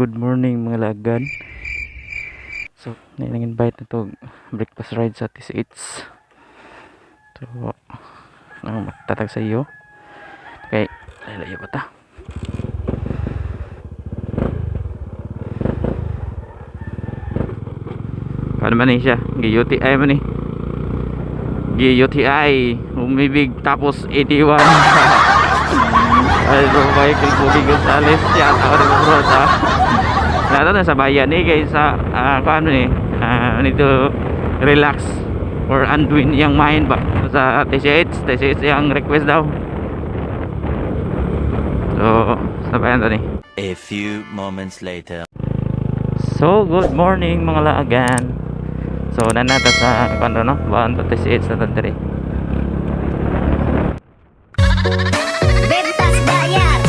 Good morning, mga laagan. So, nang invite na to breakfast ride sa TCH. So, nang magtatag sa iyo. Okay, layo pa ta. Paano man ni siya? Gi-UTI man ni. Gi-UTI, umibig tapos 81. Ay, bro, Michael Bobby Gonzales. Shout out bro sa lahat na sa bayan ni guys sa kung ano ni nito relax or unwind yung mind ba sa TCH. TCH yung request daw, so sa bayan to ni. A few moments later. So good morning, mga laagan. So nanata sa kung ano no bahan to TCH na tandere. Bebas bayar.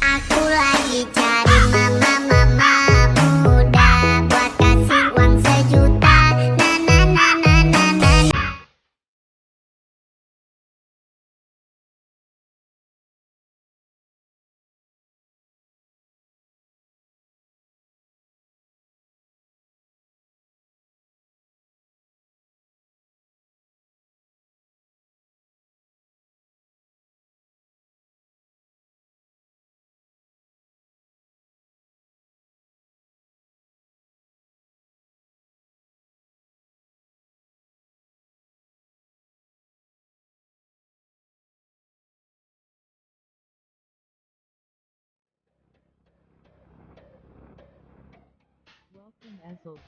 Aku lagi cari mama-mama muda buat kasih uang 1 juta. Na na na na na na. Welcome, Ezel.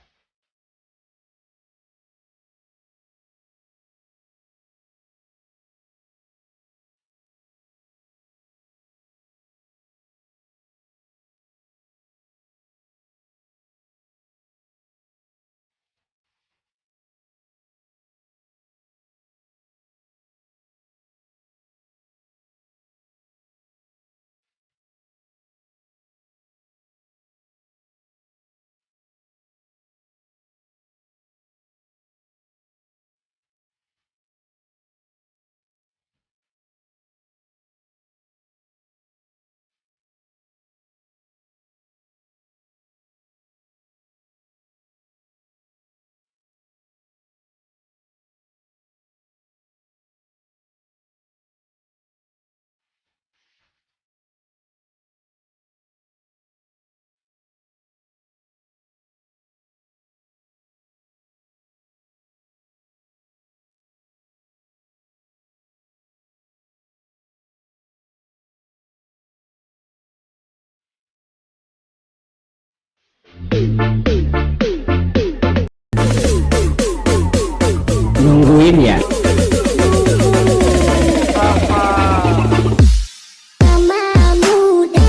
Nungguin ya. Mama muda. Mama muda.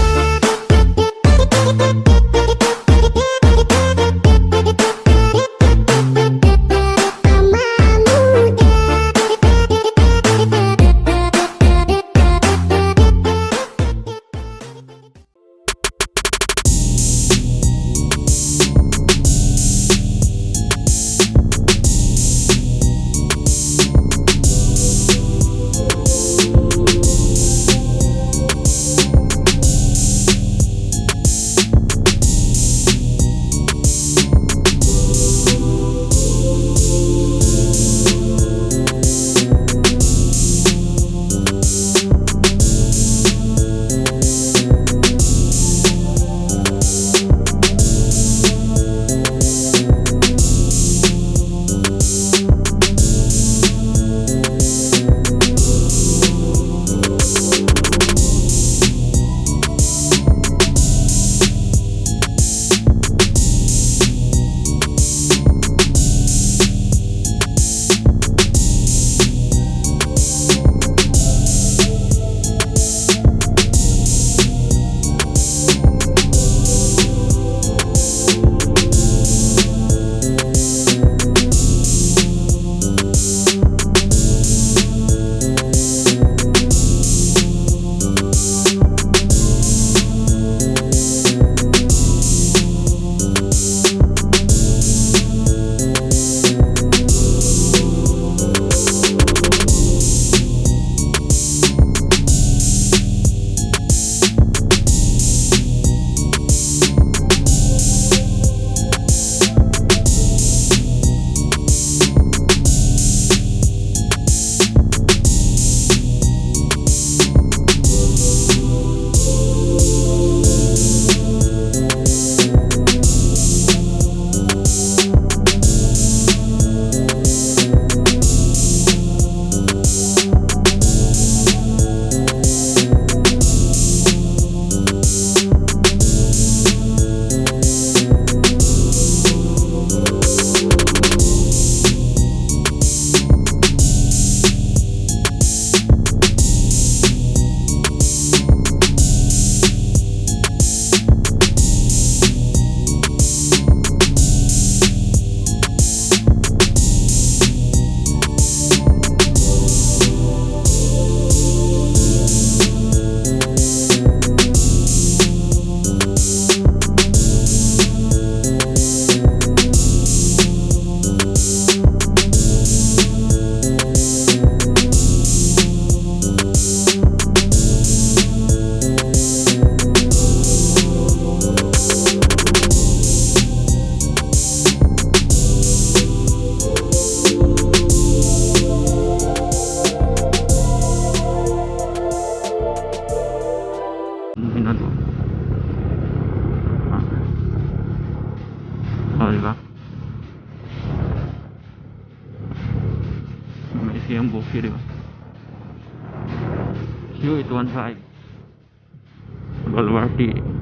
Oh, di ba? May siyang bukid, di ba? Q815. Baluarte.